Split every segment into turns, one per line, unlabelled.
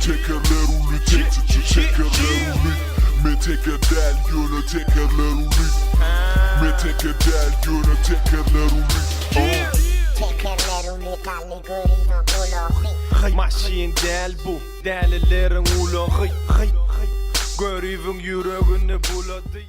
Tekerler uly Tekerler uly Men teker däl ýöne tekerler uly Men teker däl ýöne tekerler uly
Tekerler uly Garly göribe gulagy.
Maşyn däl bu dälileriň ulagy Göribiň ýüregini bulady.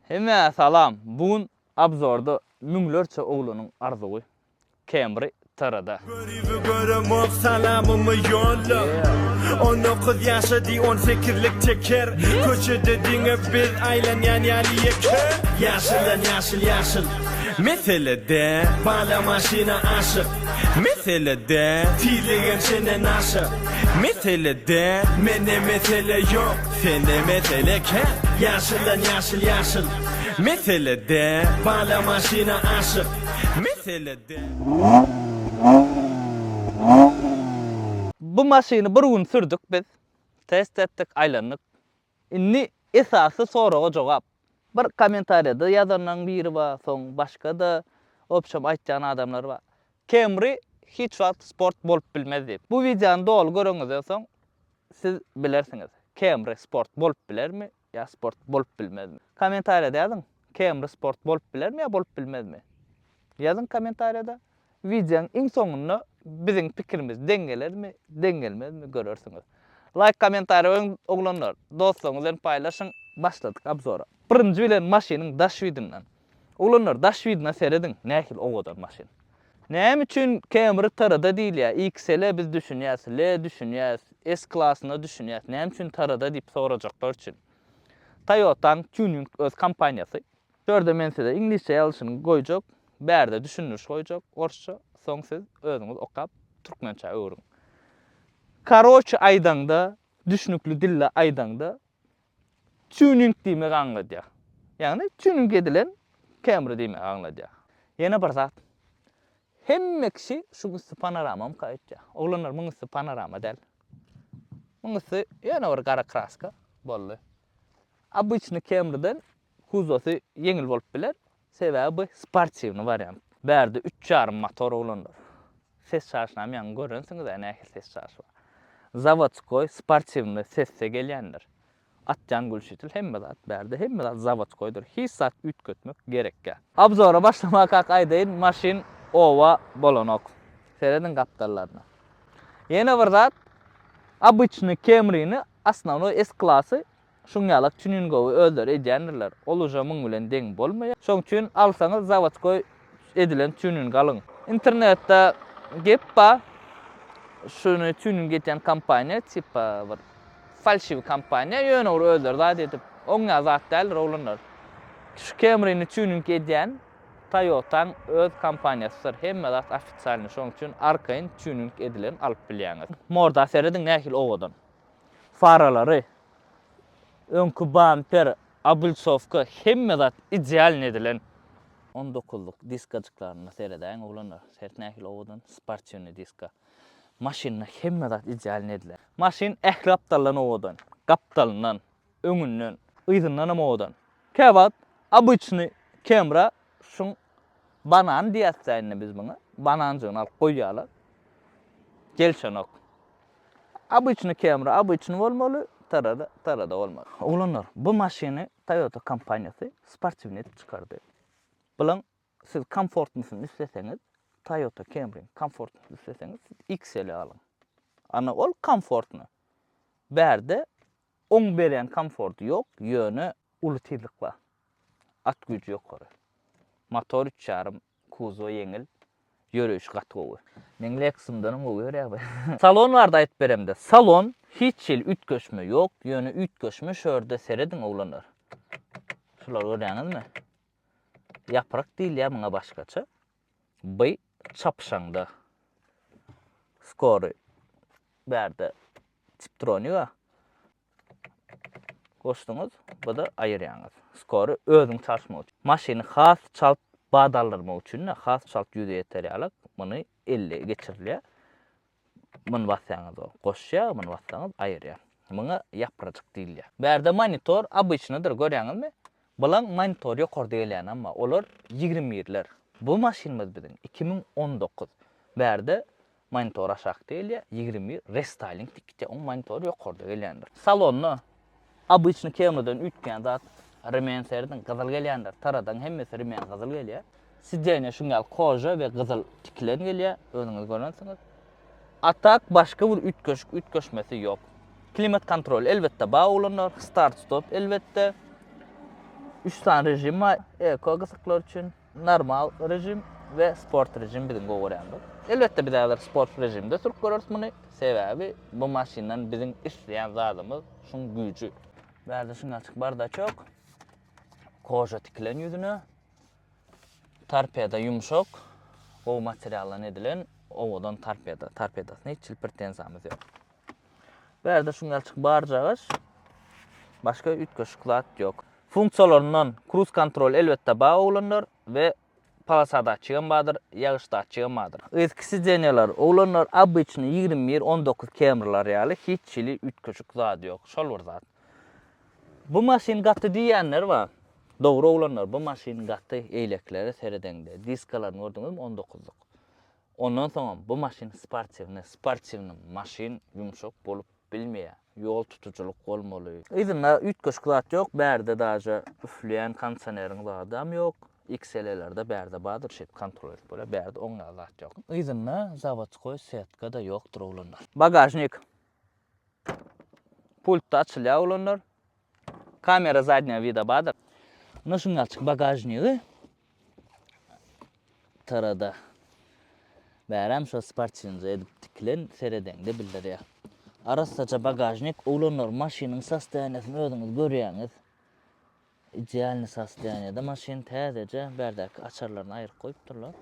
Hemmä salam! Bu gün obzorda müňlerçe oglanyň arzuwy Camry TRD.
Göribi göremok salamymy ýolla On dokuz ýaşa diý on sekizlik teker Köçede diňe biz aýlanýan ýaly ýeke Ýaşyldan ýaşyl ýaşyl Mesele däl Bala maşyna aşyk Mesele däl Tizligem çenden aşa Mesele däl Mende mesele ýok Sende mesele kän Ýaşyldan ýaşyl ýaşyl Mesele däl Bala maşyna aşyk Mesele däl.
Bu maşyny bir gün sürdük biz. Test etdik, aýlandyk. Indi esasy soraga jogap. Bir kommentariýada ýazanlaryň biri bar, soň başga-da obşem aýtýan adamlar bar. Camry hiç wagt sport bolup bilmez diýip. Bu wideony doly göreňizden soň siz bilersiňiz. Camry sport bolup bilermi ýa sport bolup bilmezmi? Kommentariýada ýazyň. Camry sport bolup bilermi ýa bolup bilmezmi? Ýazyň kommentariýada. Wideoň iň soňunda biziň pikirimiz deň gelermi, deň gelmezmi görersiňiz. Laýk kommentariýa goýuň oglanlar. Dostlaryňyz bilen paýlaşyň. Başladyk obzora. Birinji bilen maşynyň daş widinden. Oglanlar daş widine serediň nähili owadan maşyn. Näme üçin Camry TRD diýilýär? XL-e biz düşünýäs, L düşünýäs, S klasyna düşünýäs. Näme üçin TRD diýip sorajaklar üçin. Toyota-nyň tuning öz kompaniýasy. Şu ýerde men size iňlisçe ýazylyşyny goýjak, bärde düşündiriş goýjak orsça, soň siz özüňiz okap türkmençä öwrüň. Karoçi aýdaňda, düşnükli dilde aýdaňda Tuning diýmegi aňladýar. Ýagny tuning edilen Camry diýmegi aňladýar. Ýene bir zat. Hemme kişi şuň üsti panoramamyka öýtýär. Oglanlar muň üsti panorama däl. Muň üsti ýöne bir gara kraska boldy. Obyçny Camryden kuzosy ýeňil bolup biler. Sebäbi bu sportiwny wariant. Bärde üç ýarym motor oglanlar. Ses çaşynam ýaňy görensiňiz-ä nähili ses çaşy bar. Zawodskoý sportiwny sesse gelýändir. Atýan gülşitil hemme zat bärde hemme zat zawodskoýdyr. Hiç zat üýtgetmek gerekgä. Obzora başlamakak aýdaýyn maşyn oba bolanok. Serediň gapdallaryna. Ýene bir zat obyçny Camry-ni osnownoý S klasy Şuň ýalak tuningowy özleri edýändirler. Ol uje muň bilen deň bolmaýar. Şoň üçin alsaňyz zawodskoý edilen tuning alyň. Internetde gep bar. Şuny tuning edýän kompaniýa tipa bir falşiwi kompaniýa ýöne bir özleri zat edip oň ýaly zat däldir oglanlar. Şu Camry-ni tuning edýän Toyotaň öz kompaniýasydyr. Hemme zat ofitsialnyý şoň üçin arkaýyn tuning edilen alyp bilýäňiz. Morda serediň nähili owadan. Faralary, öňki bamper, oblitsowka hemme zat idealny edilen. On dokuzlyk diskajyklaryna seredäýiň oglanlar. Seret nähili owadan sportiwnyý diska. Maşynda hemme zat idealny edilen. Maşyn ähli gapdaldan owadan. Gapdalyndan, öňünden, yzyndanam owadan. Käwagt obyçnyý Camry şuň banan diýäs-dä indi biz muňa. Bananjygyny alyp goýýarlar. Gelşenok. Obyçny Camry obyçny bolmaly, Tarada Tarada bolmaly. Oglanlar, bu maşyny Toyota kompaniýasy sportiwnyý edip çykardy. Bulaň siz komfortnysyny isleseňiz, Toyota Camry-niň komfortnysyny isleseňiz, siz XL-i alyň. Ana ol komfortny. Bärde oň berýän komforty ýok, ýöne uly tizlik bar. At güýji ýokary. Motor üç ýarym, kuzow ýeňil, ýöreýşi gaty gowy. Meň Lexusymdanam gowy ýörýär bu. Salon barada aýdyp beremde, salon hiç hili üýtgeşme ýok, ýöne üýtgeşme şu ýerde serediň oglanlar. Şulary görýäňizmi? Ýaprak diýilýär muňa başgaça. By çapyşaňda skory bärde tiptroniga. Goşduňyz, bu-da aýyrýaňyz. Skory özüň çalyşmak üçin. Maşyny has çalt bat aldyrmak üçin-de, has çalt ýüze ýeter ýaly muny elle geçirilýär. Muny basýaňyz ol goşýar, muny bassaňyz aýyrýar. Muňa ýaprajyk diýilýär. Bärde monitor obyçnydyr, görýäňizmi? Bulaň monitory ýokarda gelýän emma olar 21-ler. Bu maşynymyz biziň 2019. Bärde. Monitor aşakda gelýär, 21 restyling diýip gitýär, oň monitory ýokarda gelýändir. Salonda obyçny Camry-den üýtgän zat remen serediň gyzyl gelýändir. Taradaň hemmesi remen gyzyl gelýär. Sidenýe şuň ýaly koža we gyzyl tikilen gelýär, özüňiz görensiňiz. A tak başga bir üýtgeşik üýtgeşmesi ýok. Klimat kontrol elbetde bar oglanlar, start stop elbetde. 3 sany režim bar, eko gysyklar üçin, normal režim we sport režim biziň gowy görýänimiz. Elbetde biz häzir sport režimde sürüp göreris muny, sebäbi bu maşyndan biziň isleýän zadymyz şuň güýji. Bärde şuň açyk bardaçok. Koža tikilen ýüzüne. Torpeda ýumşak, gowy materialdan edilen owadan torpeda. Torpedasyna hiç hili pretenziýamyz ýok. Bu ýerde şuň ýaly barjagaş. Başga üýtgeşik zat ýok. Funksiýalaryndan kruz kontrol elbetde bar oglanlar we polasa datçigem bardyr, ýagyş datçigem bardyr. Yzky sidenýalar oglanlar obyçny 21 19 Camrylar ýaly hiç hili üýtgeşik zady ýok. Şol bir zat. Bu maşyn gaty diýýänler bar. Dogry oglanlar bu maşyn gaty eýlekilere seredeňde diskalaryny gördüňizmi on dokuzlyk. Ondan soňam bu maşyn sportiwnyý sportiwnyý maşyn ýumşak bolup bilmeýär. Ýol tutujylyk bolmaly. Yzynda üýtgeşik zat ýok bärde daže üfleýän kondisioneriň zadam ýok. XLE-lerde bärde bardyr şeýdip kontrol edip bolýar bärde oň ýaly zat ýok. Yzynda zawodskoý setka-da ýokdur oglanlar. Bagažnik. Pultda açylýar oglanlar. Kamera zadnýa vida bardyr. Muna şuň ýaly bagažnigi. Tarada. Bärem şo sportiwnyja edip tikilen seredeňde bildirýär. Arassaja bagažnik oglanlar maşynyň sostoýaniýasyny özüňiz görýäňiz. Idealny sostoýaniýada maşyn täzeje bärdäki açarlaryny aýryp goýupdyrlar.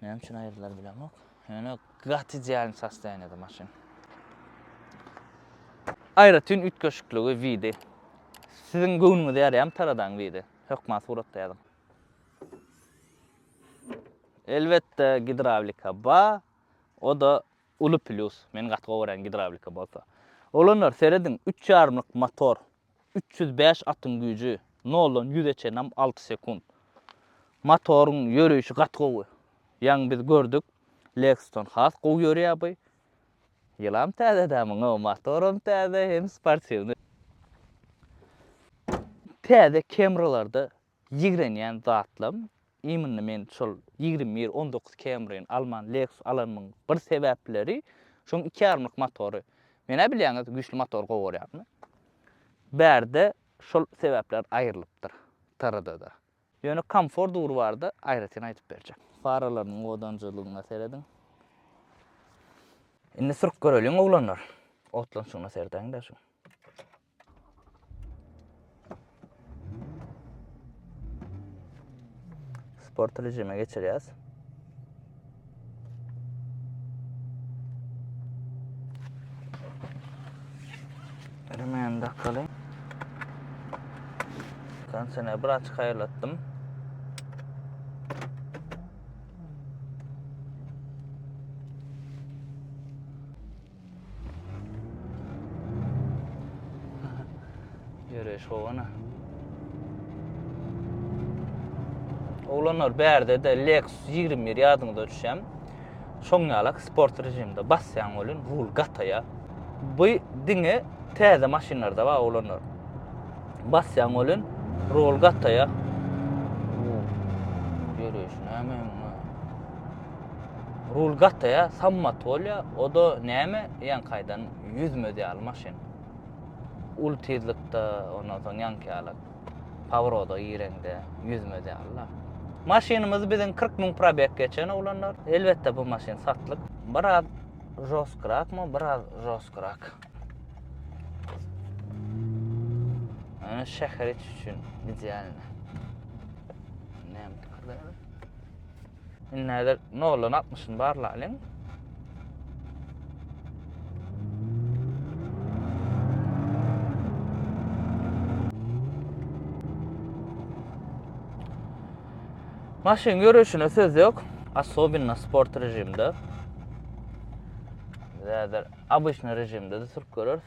Näme üçin aýyrdylar bilemok. Ýöne gaty idealny sostoýaniýada maşyn. Aýratyn üýtgeşikligi widi. Siziň göwnüňize ýaraýarmy Taradaň widi? Hökman suratda ýazyň. Elbetde gidrawlika ba. O-da uly plýus. Men gaty gowy görýän gidrawlika bolsa. Oglanlar serediň üç ýarymlyk motor. 305 atyň güýji, noldan ýüze çenlem alty sekunt. Motoryň ýöreýşi gaty gowy. Ýaňy biz gördük, Lexusdan has gowy ýöreýär bu. Ýylam täze-dä muň, motoram täze, hem sportiwnyý. Täze Camrylarda Ýigrenýän zatlam imенно men şol 21 19 Camry-ni alman Lexus alanymyň bir sebäpleri şoň iki ýarymlyk motory. Menä bilýäňiz güýçli motory gowy görýärmi. Bärde şol sebäpler aýrylypdyr TRD-da. Ýöne komfort ugry barada aýratyn aýdyp berjek. Faralarynyň owadanjylygyna serediň. Indi sürüp göreliň oglanlar. Otlanşygyna seredäňdä şuň. Sport rejime geçirýäs. Remen dakaly. Kondisioner bir açyk aýyrlatdym. Ýöreýiş gowy-na. Oglanlar bärde-de Lexus 21 ýadyňyza düşýän. Şoň ýalak sport režimde basýaň welin rul gataýar. Bu diňe täze maşynlarda bar oglanlar. Basýaň welin rul gataýar. Ýöreýiş näme muňa? Rul gataýar, sammat bolýar. O-da näme, ýaňky aýdan ýüzmez ýaly maşyn. Uly tizlikde, ondan soň ýaňky ýaly powroda gireňde ýüzmez ýaly-la. Maşynymyz biziň 40 müň probeg geçen oglanlar. Elbetde bu maşyn satlyk. Biraz žostkyrakmy, biraz žostkyrak. Ýöne şäher içi üçin idealny. Näme pikirler? Indi häzir noldan altmyşyny barlalyň. Maşyn ýörüşine söz ýok. Asobinno sport rejimde. Biz häzir obyçny rejimde de sürüp göreris.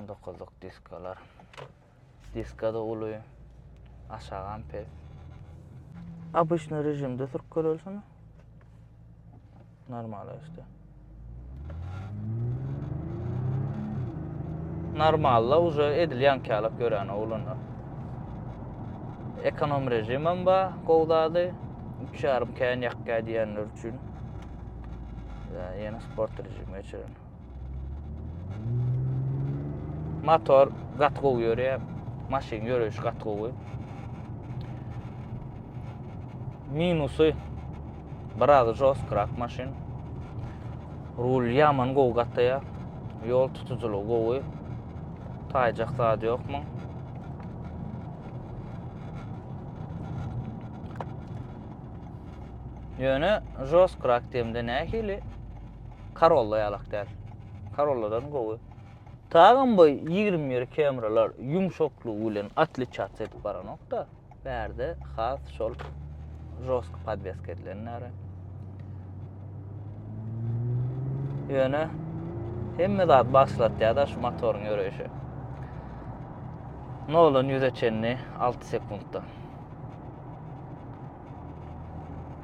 19-luk diskalar. Diska-da uly, aşagam pes. Obyçny režimde sürüp göreli şuny. Normal işte. Normalla uje edil ýaňkyýalak ýörän oglanlar. Ekonom režimem bar, gowy zady. Üç ýarym kän ýakýar diýenler üçin. Ýene sport režime geçirin. Motor gaty gowy ýörýär. Maşyn ýöreýşi gaty gowy. Minusy biraz žostkyrak maşyn. Rul ýaman gowy gataýar. Ýol tutujylygy gowy. Taýjak zady ýok muň. Ýöne žostkyrak diýemde nähili? Corolla ýalak däl. Corolladan gowy. Tagam bu 21 Camrylar ýumşaklygy bilen otliçatsiýa edip baranok-da. Bärde has şol žostky podweska edilen ýaly. Ýöne hemme zat başlatýar-da şu motoryň ýöreýşi. Noldan ýüze çenli 6 sekuntda.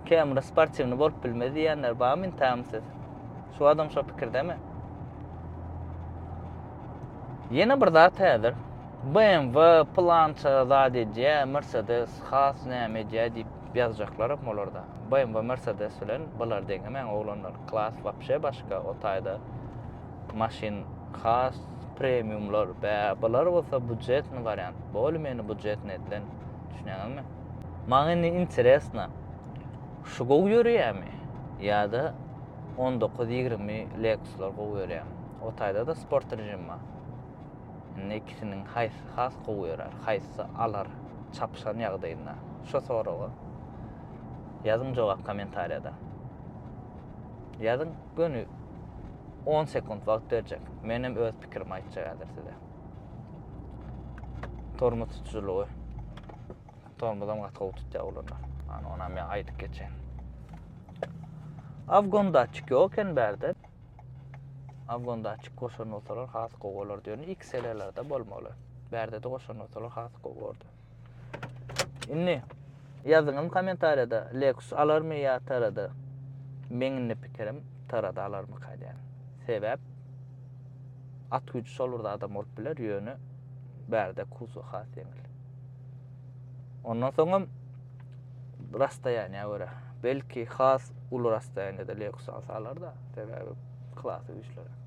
Camry sportiwny bolup bilmez diýýänler barmy intägem siz? Şu adam şo pikirdemi? Ýene bir zat häzir BMW pylança zat edýä, Mercedes has näme edýä diýip ýazjaklaram bolarda. BMW Mercedes bilen bular deňemäň oglanlar. Klas wapşe başga o taýda maşyn has premiumlar. Bä bular bolsa budjetny wariant. Boly meni budjetny edilen. Düşünýäňizmi? Maňa indi interesno şu gowy ýörýämi ýa-da 19 20 Lexuslar gowy ýörýämi? O taýda-da sport režim bar. Indi ikisiniň haýsy has gowy ýörär, haýsysy alar çapyşan ýagdaýynda? Şo soraga ýazyň jogap kommentariýada. Ýazyň göni on sekunt wagt berjek. Menem öz pikirimi aýtjak häzir size. Tormoz tutujylygy. Tormozam gaty gowy tutýar oglanlar. Ana onam ýa aýdyp geçeýin. Afgon datçik ýok eken bärde. Afgon datçik goşan bolsalar has gowy bolardy. Ýöne XL-lerde bolmaly. Bärde-de goşan bolsalar has gowy bordy. Indi ýazyňam kommentariýada Lexus alarmy ýa TRD? Meň indi pikirim TRD alarmyka diýen. Sebäp at güýji şol bir zadam bolup biler, ýöne bärde kuzow has ýeňil. Ondan soňam rastoýaniýa görä. Belki has uly rastoýaniýada Lexus alsa alar-da, sebäbi klasy güýçliräk.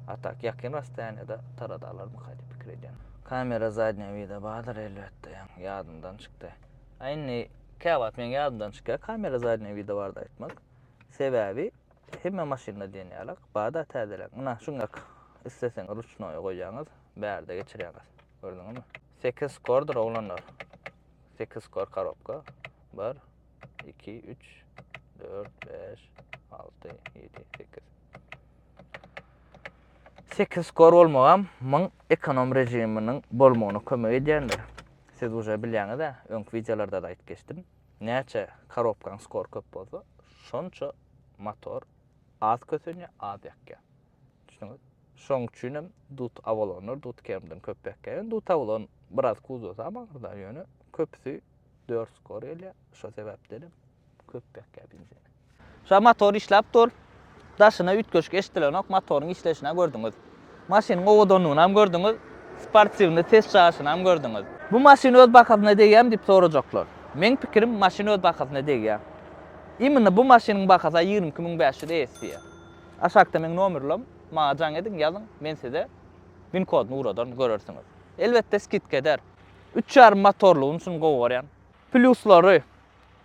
A tak ýakyn rastoýaniýada Tarada alarmyka diýip pikir edýän. Kamera zadnýa vida bardyr elbetde, ýadymdan çykdy. A indi käwagt meň ýadymdan çykýar kamera zadnýa vida bardy aýtmak. Sebäbi hemme maşynda diýen ýaly bar-da täzeler. Muna şuňak isleseň ruçnoýa goýýaňyz, bärde geçirýäňiz. Gördüňizmi? Sekiz skordyr oglanlar. Sekiz skor korobka. Bir, iki, üç, dört, bäş, alty, ýedi, sekiz. Sekiz skor bolmagam muň ekonom režiminiň bolmagyna kömek edýändir. Siz uje bilýäňiz-ä, öňki wideolarda-da aýdyp geçdim. Näçe korobkaň skor köp bolsa, şonça motor az kösenýär, az ýakýar. Düşündiňiz? Şoň üçin hem dut Avalonlar dut Camrydan köp ýakýar. Ýöne dut Avalon biraz kuzowsy hem agyrda, ýöne köpüsi 4 skor gelýär. Şo sebäpden hem köp ýakýar benzini. Şo motor işläp dur. Daşyna üýtgeşik eşdilenok, motoryň işleýşini gördüňiz. Maşynyň owadanlygyny hem gördüňiz, sportiwnyý ses çykaryşyny hem gördüňiz. Bu maşyn öz bahasyna degýärmi diýip sorajaklar. Meň pikirim maşyn öz bahasyna degýär. Imенно bu maşynyň bahasy 22500 ESC. Aşakda meň nomerlam, maňa jaň ediň, ýazyň, men size win kodyny ugradaryn, görersiňiz. Elbetde skidka eder. Üç ýarym motorlygyny üçin gowy görýän. Plýuslary,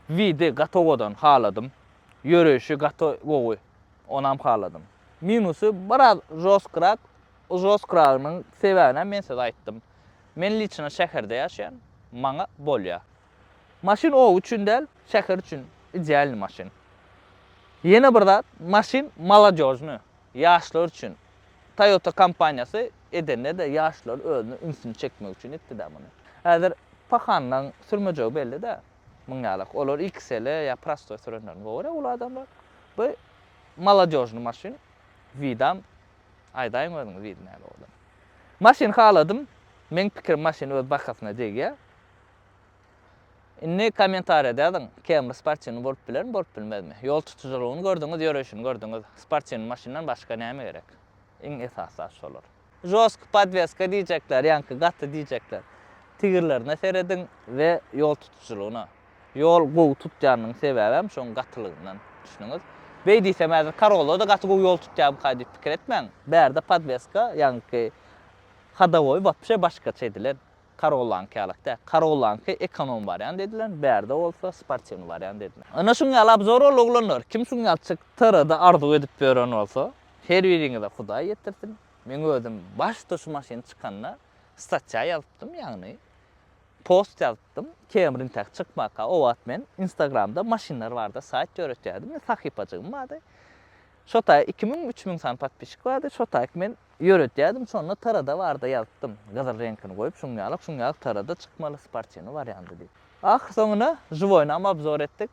widi gaty owadan, haladym. Ýöreýşi gaty gowy, onam haladym. Minusy biraz žostkyrak, žostkyragynyň sebäbinem men size aýtdym. Men liçno şäherde ýaşaýan, maňa bolýa. Maşyn oba üçin däl, şäher üçin idealnyý maşyn. Ýene bir zat, maşyn molodýožnyý, ýaşlar üçin. Toyota kompaniýasy edende-de ýaşlar özüne ünsüni çekmek üçin etdi-dä muny. Häzir pahanlaň sürmejegi belli-dä, muň ýalak. Olar XL ýa prostoý sürenlerini gowy görýär uly adamlar. Bu molodýožnyý maşyn, widam, aýdaýyň özüňiz widi näme owadan. Maşyn haladym, meň pikirim maşyn öz bahasyna degýär. Indi kommentariýada ýazyň, Camry sportiwnyý bolup bilermi, bolup bilmezmi? Ýol tutujylygyny gördüňiz, ýöreýşini gördüňiz. Sportiwnyý maşyndan başga näme gerek? Iň esasy zat şolar. Žostky podweska diýjekler, ýaňky gaty diýjekler. Tigirlerine serediň we ýol tutujylygyna. Ýol gowy tutýanynyň sebäbem şoň gatylygyndan, düşüniňiz. Beý diýsem häzir Corolla-da gaty gowy ýol tutýarmyka diýip pikir etmäň. Bärde podweska, ýaňky hodowoý wapşe başgaça edilen. Corolla-nyky ýalak däl. Corolla-nyky ekonom wariant edilen, bärde bolsa sportiwnyý wariant edilen. Ynha şuň ýaly obzor boldy oglanlar. Kim şuň ýaly çyk TR-da arzuw edip ýören bolsa, her biriňize Hudaý ýetirsin. Meň özüm başda şu maşyn çykanda statýa ýazypdym, ýagny post ýazypdym. Camry intäk çykmaka o wagt men Instagramda maşynlar barada saýt ýöretýärdim, men sahypajygym bardy. Şo taý 2000, 3000 sany podpisçik bardy. Şo taýk men ýöretýärdim. Şonda TR-da barada ýazypdym. Gyzyl reňkini goýup, şuň ýalak, şuň ýalak TR-da çykmaly sportiwnyý wariandy diýip. Ahyr soňuna žiwoýnam obzor etdik.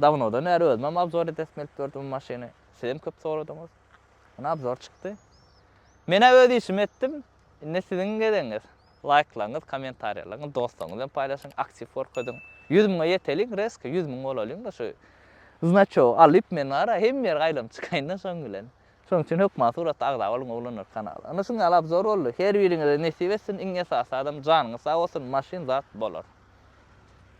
Dawnodan bäri özümem obzor edesim gelip durdy bu maşyny. Sizem köp soradyňyz. Ine obzor çykdy. Menä öz işimi etdim. Indi siziň gezegiňiz. Laýklaryňyz, kommentariýalaryňyz, dostlaryňyz bilen paýlaşyň, aktiw görkeziň. 100 müňe ýeteliň, reska 100 müň bolalyň-da şu znaçogy alyp men bara hemme ýere aýlanyp çykaýyn-da şoň bilen. Şoň üçin hökman suratda agza boluň oglanlar kanala. Ine şuň ýaly obzor boldy. Her biriňize nesip etsin, iň esasy adam janyňyz sag bolsun, maşyn zat bolar.